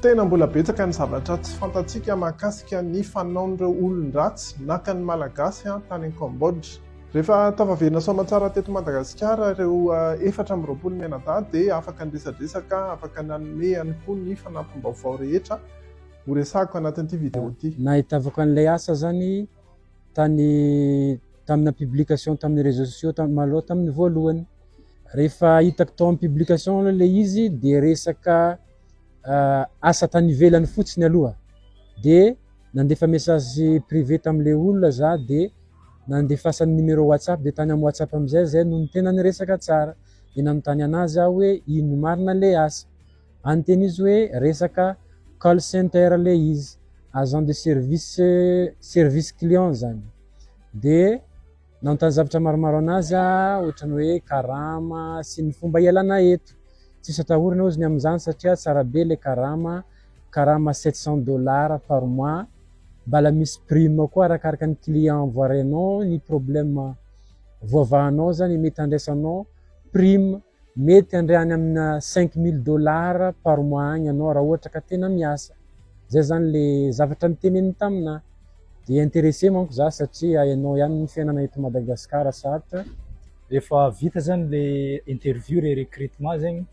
Tena mbola betsaka ny zavatra tsy fantatsika mahakasika ny fanaon'ireo olon-dratsy naka ny Malagasy tany Cambodge. Rehefa tafaverina soamantsara teto Madagasikara ireo 24 mianadahy dia afaka niresadresaka, afaka nanome ihany koa ny fanampim-baovao rehetra ho resahiko anatin'ity vidéo ity. Nahitavako an'ilay asa zany tany tamina publication tamin'ny réseaux sociaux maloha tamin'ny voalohany. Rehefa hitako tao amin'ny publication aloha ilay izy dia resaka asa tany ivelany fotsiny aloha. Dia nandefa message privé tamin'ilay olona za dia nandefasany numéro WhatsApp dia tany amin'ny WhatsApp amin'izay zay no tena niresaka tsara. Dia nanontany anazy aho hoe ino marina ilay asa. Aniteny izy hoe resaka call center ilay izy, agent de service, service client zany. Dia nanontany zavatra maromaro anazy aho, ohatran'ny hoe karama sy ny fomba hialana eto. Tsisy atahorana ozy ny amin'izany satria tsara be ilay karama, karama 700 dollars par mois, mbala misy prime koa arakaraka ny client voarainao, ny problème voavahanao zany mety handraisanao prime. Mety handray any amina 5000 dollars par mois agny ianao raha ohatra ka tena miasa. Zay zany le zavatra niteneniny tamina. Dia intéressé manko za satria hainao ihany ny fiainana eto Madagasikara sarotra. Rehefa vita zany le interview le recrutement zegny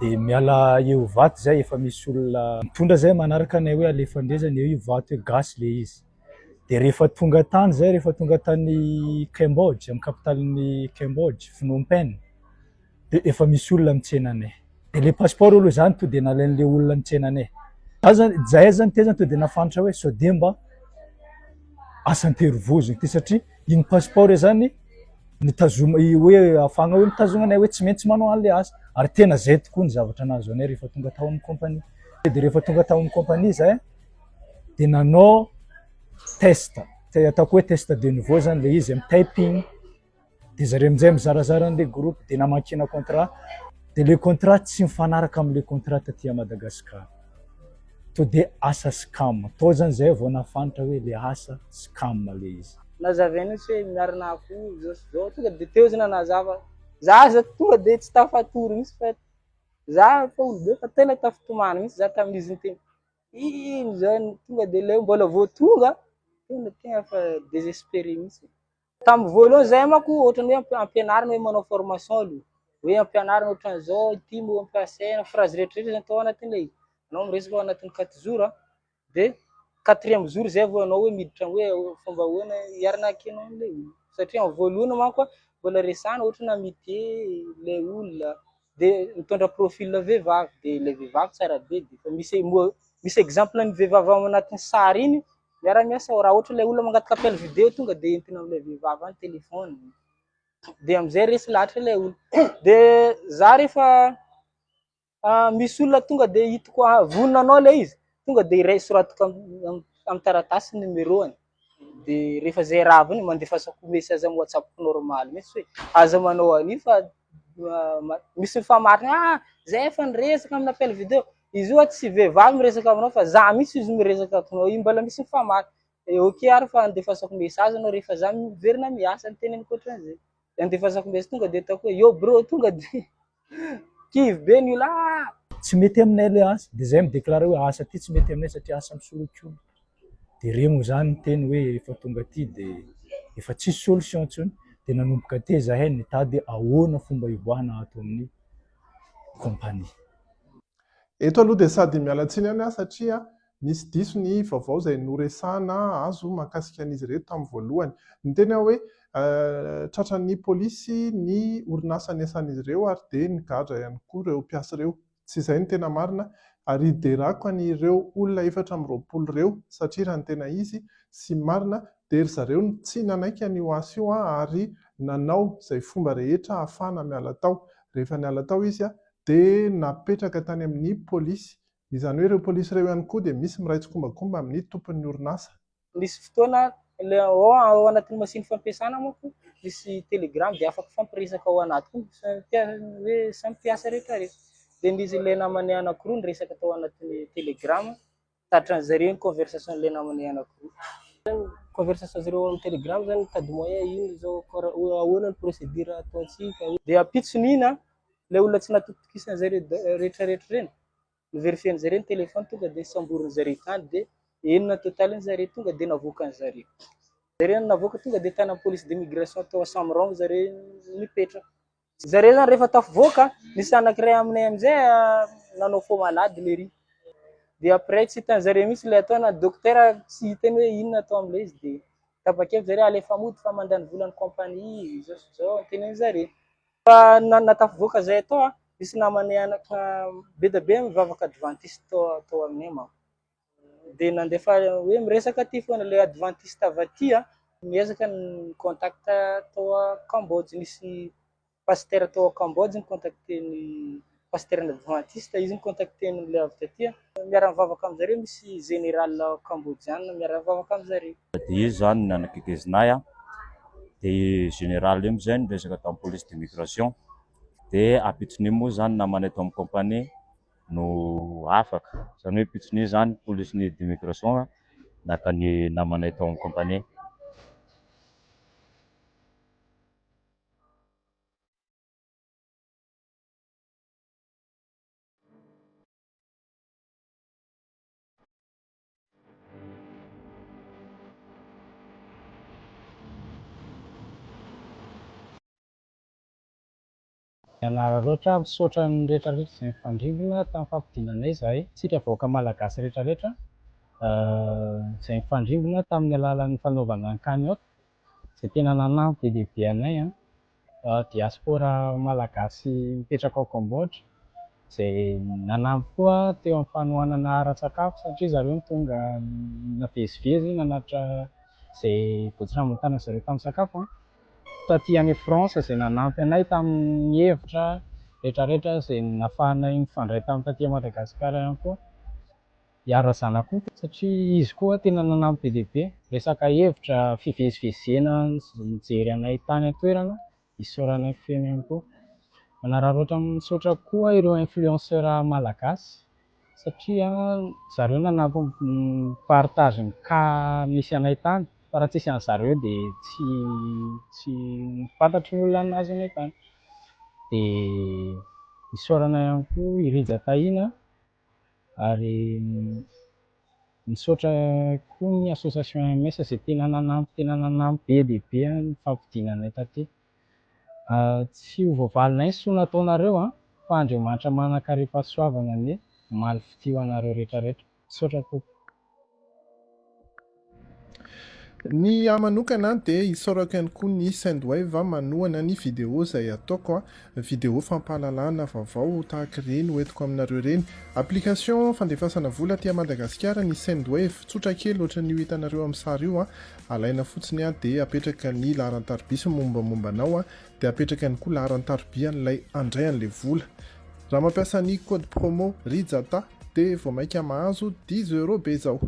de miala eo Ivato zay efa misy olona mitondra zay manaraka anay hoe alefa ndray zany eo Ivato hoe gasy le izy. De rehefa tonga tany zay, rehefa tonga tany Cambodge, amin'ny capitalin'i Cambodge, Phnom Penh, de efa misy olona mitsena anay. De le passeport aloha zany to de nalain'le olona nitsena anay. Za zany, zahay zany teo zany to de nahafantatra hoe sao de mba asa an-terivozona ty satria iny passeport zany nitazoma, hoe ahafahana hoe mitazona anay hoe tsy maintsy manao an'le asa. Ary tena zay tokoa ny zavatra nahazo anay rehefa tonga tao amin'ny compagnie. De rehefa tonga tao amin'ny compagnie zahay de nanao test, ataoko hoe test de niveau zany le izy amin'ny typing. De zareo amin'izay mizarazara an'le groupe de namakiana contrat, de le contrat tsy mifanaraka amin'le contrat taty Madagasikara. To de asa scam, tao zany zay vao nahafantatra hoe le asa scam le izy. Nazavaina izy hoe miarina akoho zao sy zao, tonga de teo izy nanazava. Za aza tonga de tsy tafatory mihitsy fa za fa olobe fa tena tafitomany mihitsy za tamin'izy niteny. Ino zany tonga de le mbola vao tonga, tena tena fa désespéré mihitsy. Tamin'ny voalohany zay manko ohatran'ny hoe ampianarina hoe manao formation aloha. Hoe ampianarina ohatran'izao ity mot ampiasaina, phrase rehetrarehetra zany atao anatin'ilay izy. Anao miresaka ao anatin'ny 4 jours de quatrième jour zay vao anao hoe miditra hoe fomba ahoana hiarinakenao an'ilay olona. Satria amin'ny voalohany manko mbola resahana ohatra na amitié ilay olona de mitondra profil vehivavy de ilay vehivavy tsara be de efa misy moa misy exemple ny vehivavy ao anatin'ny sary iny miara-miasa ao. Raha ohatra ilay olona mangataka appel vidéo tonga de entina amin'ilay vehivavy any téléphone de amizay resy lahatra ilay olona. De za rehefa misy olona tonga de hitako vonona anao ilay izy tonga de iray soratiko amin'ny taratasy numéro-ny. De rehefa zay raha iny mandefasako message amin'ny WhatsApp normal mihitsy hoe aza manao an'io fa misy mifamarina ah zay efa niresaka amin'ny appel vidéo. Izy io tsy vehivavy miresaka aminao fa za mihitsy izy miresaka aminao io mbola misy mifamarina. De ok ary fa andefasako message anao rehefa za miverina miasa niteneniko ohatran'izay. De andefasako message tonga de ataoko hoe yo bro tonga de kivy be ny olona ah. Tsy mety aminay le asa, de zay midéclare hoe asa ty tsy mety aminay satria asa misoloky olona. De reo moa zany niteny hoe efa tonga aty de efa tsisy solution intsony. De nanomboka teo zahay nitady ahoana fomba hivoahana ato amin'ny compagnie. Eto aloha dia sady miala tsiny ihany aho satria nisy diso ny vaovao izay noresahana azo mahakasika an'izy ireto tamin'ny voalohany. Niteny aho hoe tratran'ny polisy ny orinasa niasan'izy ireo ary dia nigadra ihany koa ireo mpiasa ireo. Tsy izay no tena marina ary hiderako an'ireo olona 24 ireo satria raha ny tena izy sy marina dia ry zareo no tsy nanaiky an'io asa io ary nanao izay fomba rehetra ahafahana miala tao. Rehefa niala tao izy dia napetraka tany amin'ny polisy. Izany hoe ireo polisy ireo ihany koa dia misy miray tsikombakomba amin'ny tompon'ny orinasa. Nisy fotoana le ao anatin'ny machine fampiasana manko misy telegram de afaka fampiresaka ao anaty koa hoe samy mpiasa rehetrarehetra. De nisy ilay namanay anankiroa niresaka tao anatin'ny telegram, tratran'zareo ny conversation n'ilay namanay anankiroa. Conversation zareo amin'ny telegram zany mitady moyen ino zao ahoana ny procédure ataontsika. De ampitson'iny ilay olona tsy natokitokisan'zareo rehetrarehetra ireny. Ni-verifier-ny zareo ny téléphone tonga dia nisamborin'ny zareo tany dia enina total-ny zareo tonga dia navoakan'ny zareo. Zareo navoaka tonga dia tany amin'ny police d'immigration tao Samrong zareo nipetraka. Zareo zany rehefa tafivoaka, nisy anankiray aminay amizay nanao faux malade lery. Dia après tsy hitan'ny zareo mihitsy ilay atao na dokotera tsy hitany hoe inona atao amin'ilay izy dia tapa-kevitra zareo alefa mody fa mandany volan'ny compagnie izao sy izao teneniny zareo. Fa na tafivoaka zay atao, nisy namanay anaka be dia be mivavaka adventiste tao aminay manko. Dia nandefa hoe miresaka aty foana ilay adventiste avy aty miezaka ny contact tao Cambodge, nisy pasteur tao Cambodge ni-contacter ny pasteur adventiste, izy ni-contacter an'ilay avy taty, miara-mivavaka amin'zareo, misy général cambodgiana miara-mivavaka amin'zareo. Dia izy zany nanakaikezinahy dia général io amizay niresaka tamin'ny police d'immigration dia ampitson'io moa zany namanay tao amin'ny compagnie no afaka, zany hoe ampitson'io zany police d'immigration naka ny namanay tao amin'ny compagnie. Mianara loatra, misaotra ny rehetra rehetra izay nifandrimbona tamin'ny fampidinanay izahay, isika vahoaka malagasy rehetra rehetra izay nifandrimbona tamin'ny alalan'ny fanaovana ny cagnotte izay tena nanampy be dia be anay, diaspora malagasy mipetraka ao Cambodge izay nanampy koa teo amin'ny fanohanana ara-tsakafo satria zareo no tonga navezivezy nanatitra izay voatsinanana zareo tamin'ny sakafo. Taty any France izay nanampy anay tamin'ny hevitra rehetra rehetra izay nahafahanay nifandray tamin'ny taty Madagasikara ihany koa. Hiara zanak'omby satria izy koa tena nanampy be dia be resaka hevitra fivezivezena nijery anay tany an-toerana isaoranay feno ihany koa. Manararaotra misaotra koa ireo influenceur malagasy satria zareo nanampy ni-partage ny cas misy anay tany fa raha tsisy an'zareo dia tsy fantatry ny olona nahazo anay tany. Dia isaorana ihany koa i Rija Tahina ary misaotra koa ny association MS izay tena nanampy tena nanampy be dia be ny fampidinanay taty. Tsy ho voavalinay ny soa nataonareo fa Andriamanitra manan-karem-pahasoavana anie hamaly fitia ho anareo rehetra rehetra. Misaotra tompoko. Ny ahy manokana dia isaorako ihany koa ny Sendwave manohana ny vidéo izay ataoko, vidéo fampahalalana vaovao tahaka ireny hoentiko aminareo ireny. Application fandefasana vola aty Madagasikara ny Sendwave, tsotra kely ohatran'io hitanareo amin'ny sary io, alaina fotsiny dia apetraka ny laharan-tariby sy ny mombamomba anao dia apetraka ihany koa laharan-tariby an'ilay handray an'ilay vola. Raha mampiasa ny code promo RIJATA dia vao mainka mahazo dix euros be izao.